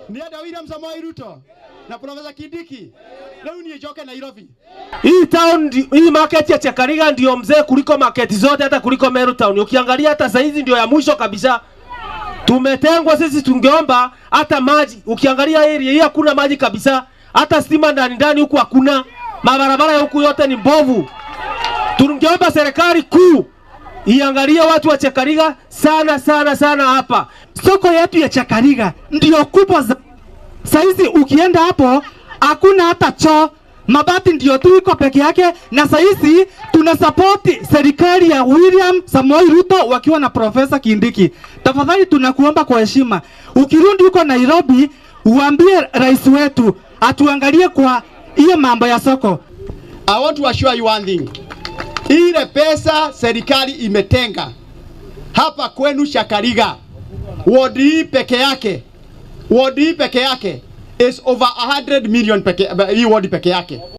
Nienda William Samoei Ruto na Profesa Kindiki. Leo ni njoke Nairobi. Hii town hii market ya Chakariga ndio mzee kuliko market zote, hata kuliko Meru Town. Ukiangalia hata saizi ndio ya mwisho kabisa. Tumetengwa sisi, tungeomba hata maji. Ukiangalia area hii hakuna maji kabisa, hata stima ndani ndani huku hakuna, mabarabara ya huku yote ni mbovu. Tungeomba serikali kuu iangalie watu wa Chakariga sana sana sana hapa. Soko yetu ya Chakariga ndio kubwa za saizi. Ukienda hapo hakuna hata choo, mabati ndio tu iko peke yake, na saizi tuna support serikali ya William Samoei Ruto wakiwa na Profesa Kindiki. Tafadhali tunakuomba kwa heshima, ukirudi huko Nairobi uambie rais wetu atuangalie kwa hiyo mambo ya soko. I want to assure you one thing. Ile pesa serikali imetenga hapa kwenu Chakariga, ward hii peke yake, ward hii peke yake is over 100 million peke, hii ward peke yake.